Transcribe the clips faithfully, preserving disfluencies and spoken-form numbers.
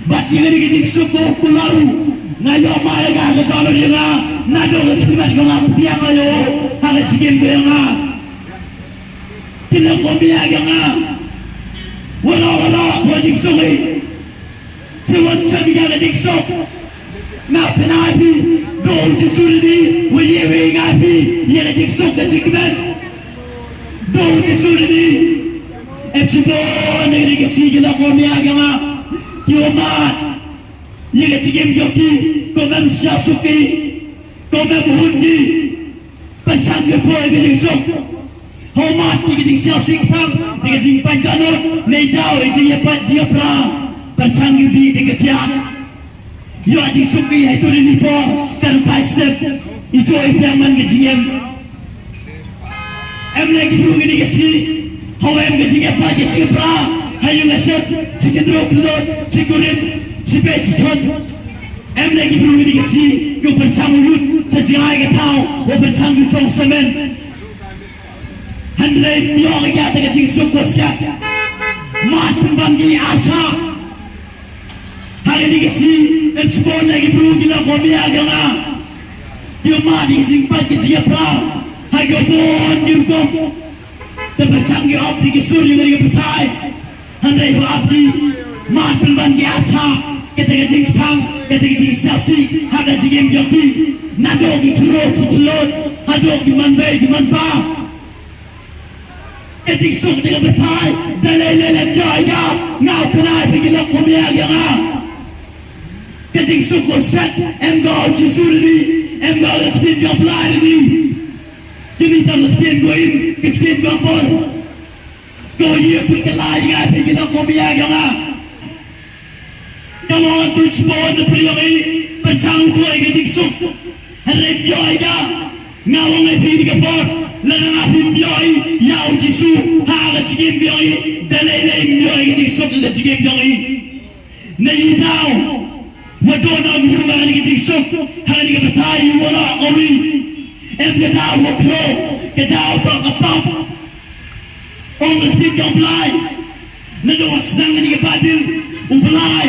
Bad ïa kane ka jingsuk ko kular u, nga ïoh ma ïa ka ka download ïa nga, naduh ka khmat ko nga pdiang ïa u ha ka jingim ko ïa nga. Ki la ko mia ïa nga. Waroh waroh ko jingsuk i. Te wat jan ïa ka jingsuk. Nga pynai phi, doh u Jisu ïa di, wa ïa wa ïa nga phi ïa ka jingsuk ka jingkmen. Doh u Jisu ïa di. Em, shibun na ka sngi ki la ko mia ïa nga. Ki wa mad ïa ka jingim jong ki, ko mem siaw suk ki, ko mem hun ki. Pynshang ki poi ka jingsuk. Hooid, ki jingsiaw sik pang, ki jingpyndonkam, neidaw, ki jingïapait jingïapra. Pynshang ki dih, ki kiad. Ïoh jingsuk ki, hai tu ni por, kan kai step. I tu i piang man ki jingim. Em ne ki briew kine ki sngi, hooid em ki jingïapait ki jingïapra. Hai ïa nga sep, chi kyndroh kyndot, chi kurim, chi peit chi thon. Em ne ki briew kine ki sngi, ki pynshang u yut, cha jingai ka thaw, u pynshang u tong semen. Hynrei ïoh ka ïa ta ka jingsuk ko siat. Mat pynban ki arsa. Ha kine ki sngi, em shibun na ki briew ki la ko mia ïa nga. Ki mad ïa ki jingpait ki jingïapra. Ha ki bun ki rukom. Te pynshang ki ap ïa ki sur ïa ki pyrthei. Hynrei ha ap ki. Mat pynban ki arsa. Kata ka jingpyrshang, kata ka jingsiaw sik. Ha ka jingim jong ki. Naduh ki khlur ki khlot. Haduh ki man bei ki man ba. Ka jingsuk jong ka pyrthei, da lei lei lem joi ka, nga u kynai phi ki la ko mia ïa nga. Ka jingsuk ko siat, em ka u Jisu ri, em ka u ktien jong Blai ri. Kini tang ktien ko im, ktien ko bor. Ko ïa put ka lai nga phi ki la ko mia ïa nga. Ka long tu chibun na pyrshang i, pynshang tu i ka jingsuk. Hynrei ïoh i ka, nga ong i phi ka por, lada nga phi ïoh i, ïa u Jisu, ha ka jingim ïoh i, da lei lei ïoh i ka jingsuk ka jingim ïoh i. Na i daw, wa don na u ka jingsuk, ha ka jingim ka tai, wa la ka wi. Em ka daw wa pro, ka daw wa ka pap. Ong ka ktien jong u Blai. Naduh wa sdang kane ka Baibl, u Blai,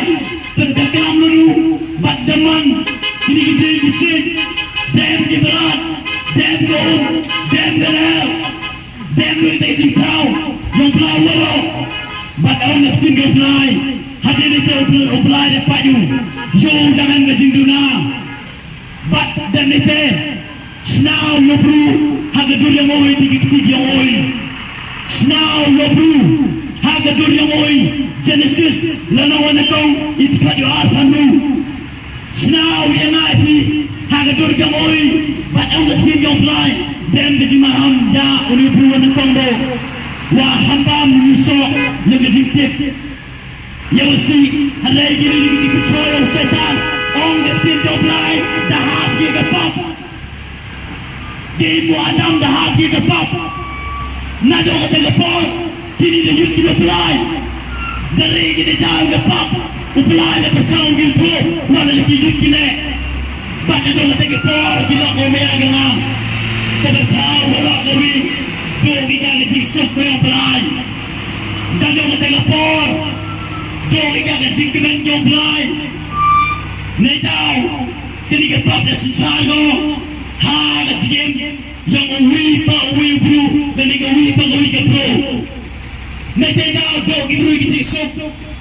pyndonkam ïa u, bad da man, kine ki dieng ki siej, da em ki brat, da em ka um, da em ka rel, da em ruh ka jingthaw, ïa u Blai waroh, bad ong ka ktien jong u Blai, hadien ite u Blai, u Blai da pait ïa u, ïa u da em ka jingduna. Bad da mite, sñiaw ïa u bru, ha ka dur ïa u oi, dei ki kti ïa u oi. Sñiaw ïa u bru, ha ka dur ïa u oi, Genesis, lynnong wa nyngkong, i dkhot ïa u arphew hynriew. Sñiaw ïa nga ïa phi, ha ka dur ïa u oi, bad ong ka ktien jong u Blai, da em ka jingmaham, ïa u bru wa nyngkong bad, wa hambam u soh, ïa ka jingtip. Ïa u si, hynrei kine ki jingpynshoi ïa u Soitan, ong ka ktien jong u Blai, da hap ïa ka pap. Ki im u Adam da hap ïa ka pap. Naduh kata ka por, kine da yut ki da u Blai. Da ri kine da ïa ka pap. U Blai da pynshong ki u tho, wa la ki yut ki leh. Bad naduh kata ka por, ki la ko mia ïa nga. Ka da thaw, wa la ka wi, duh ki ka ka jingsuk ko ïa u Blai. Naduh kata ka por, duh ki ka ka jingkmen ïa u Blai. Neidaw, kane ka pap da synshar ko, ha ka jingim, jong uwi pa uwi u bru, kane ka wi pa ka wi ka bru. Neidaw, duh ki bru ki jingsuk.